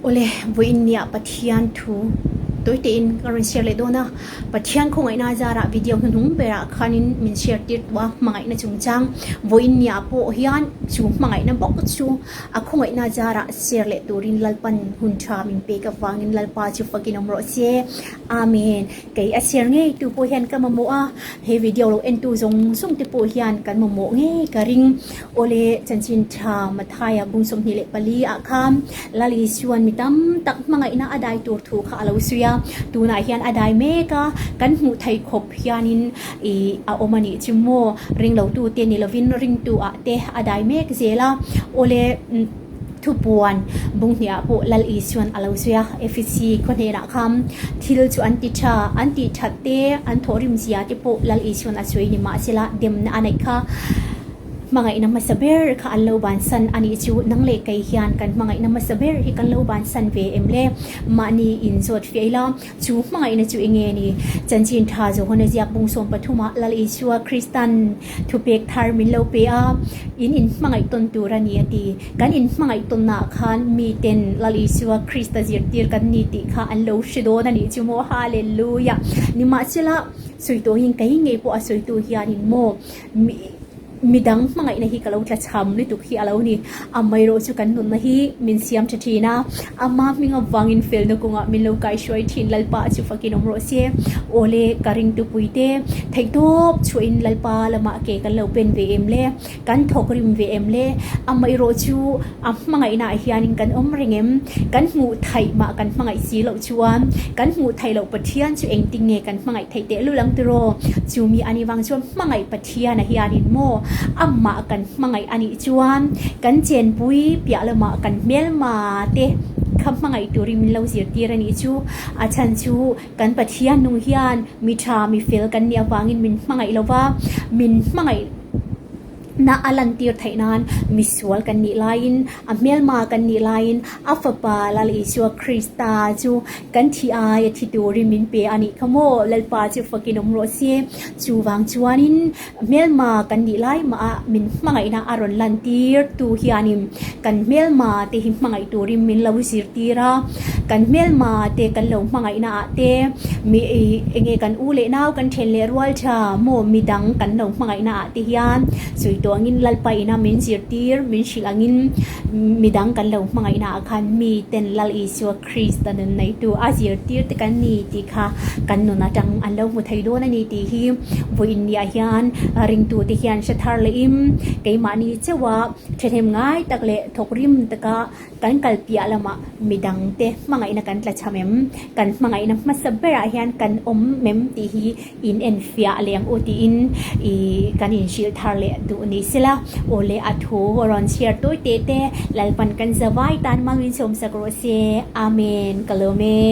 Awle, vawiin nia Pathian thu tawi tein ka rawn share leh dawn a, Pathian khawngaihna zarah video hnuhnung berah khanin min share tir tawh a, hmangaihna chungchang vawiin nia pawh hian chu hmangaihna bawk chu a khawngaihna zarah share leh turin Lalpan hun tha min pek avangin Lalpa chu fakin awm rawh se. Amen. Kei a share ngei tu pawh hian ka mamawh a, he video lo entu zawng zawng te pawh hian kan mamawh ngei ka ring. Awle, chanchin tha Mathaia bung 24 ah khan Lal Isuan mi tam tak hmangaihna a dai tur thu kha a lo sawi a, tunah hian a dai mek a, kan hmuh theih khawp hianin ih a awm a nih chu maw, ringlotu te ni lovin ringtu ah te a dai mek zel a, awle thupuan bung hnih ah pawh Lal Isuan a lo sawi a, Efesi khaw hnenah khan thil chu an ti tha, an tih that te, an thawhrim zia te pawh Lal Isuan a sawi ni mahsela demna a neih kha. Hmangaihna hmasa ber kha an lo bansan a nih chu nang leh kei hian kan hmangaihna hmasa ber hi kan lo bansan ve em le? Mahni in zawt fiah ila, chu hmangaihna chu enge ni? Chanchin tha Johana ziak bung 13 ah Lal Isua Kristan thupek thar min lo pe a, in in hmangaih tawn tur a ni a ti. Kan in hmangaih tawnnaah khan miten Lal Isua Krista zirtir kan ni tih kha an lo hre dawn a nih chu maw? Hallelujah! Nimahsela, sawi tawhin kei ngei pawh a sawitu hianin maw? Midang hmangaihna hi ka lo tla cham lutuk hi a lo ni. Amaherawh chu kan nunna hi min siam tha thin a, ama hming avangin felna kawngah min lo kaihruai thin Lalpa chu fakin awm rawh se. Awle, ka ringtupui te, theihtawp chhuahin Lalpa lamah ke kan lo pen ve em le? Kan thawk rim ve em le? Amaherawh chu a hmangaihna ah hianin kan awm reng em? Kan hmuh theih mah kan hmangaih si loh chuan kan hmuh theih loh Pathian chu engtin nge kan hmangaih theih teh lul ang tiraw? Chumi a nih vang chuan hmangaih Pathian a hianin maw amah kan hmangaih a nih chuan kan chenpui piah lamah kan hmelma te kha hmangaih turin min lo zirtir a nih chu. A chhan chu kan Pathian nung hian mi tha mi fel kan nih avangin min hmangaih lova, min hmangaih na a lantir theih nan misual kan nih laiin a hmelma kan nih laiin a fapa Lal Isua Krista chu kan thi aia thi turin min pe a nih kha maw Lalpa chu fakin awm rawh se. Chuvang chuanin hmelma kan nih lai mah a min hmangaihna a rawn lantir tu hianin kan hmelma te hi hmangaih turin min lo zirtir a, kan hmelma te kan lo hmangaihna ah te mi enge kan u leh nau kan then leh rual tha maw midang kan lo hmangaihna ah te hian sawi tawh angin Lalpa ina min zirtir min hrilh angin midang kan lo hmangaihna ah khan mi ten Lal Isua Krista nun neitu a zirtir te kan ni tih kha kan nun atang an lo hmu thei dawn a ni tih hi vawiin niah hian ringtu te hian hre thar leh in keimahni chauha thahnem ngai tak leh thawk rim taka Kan kal piah lamah midangte hmangaihna kan tla cham em? Kan hmangaihna hmasa berah hian kan awm em tih hi in enfiah leh ang u tiin ih kan inhrilh thar leh duh ni sela. Aw leh a thu rawn chhiar tawi teh te Lalpan kan zavai tan mangin sawmsak rawh se. Amen. Ka lawm e.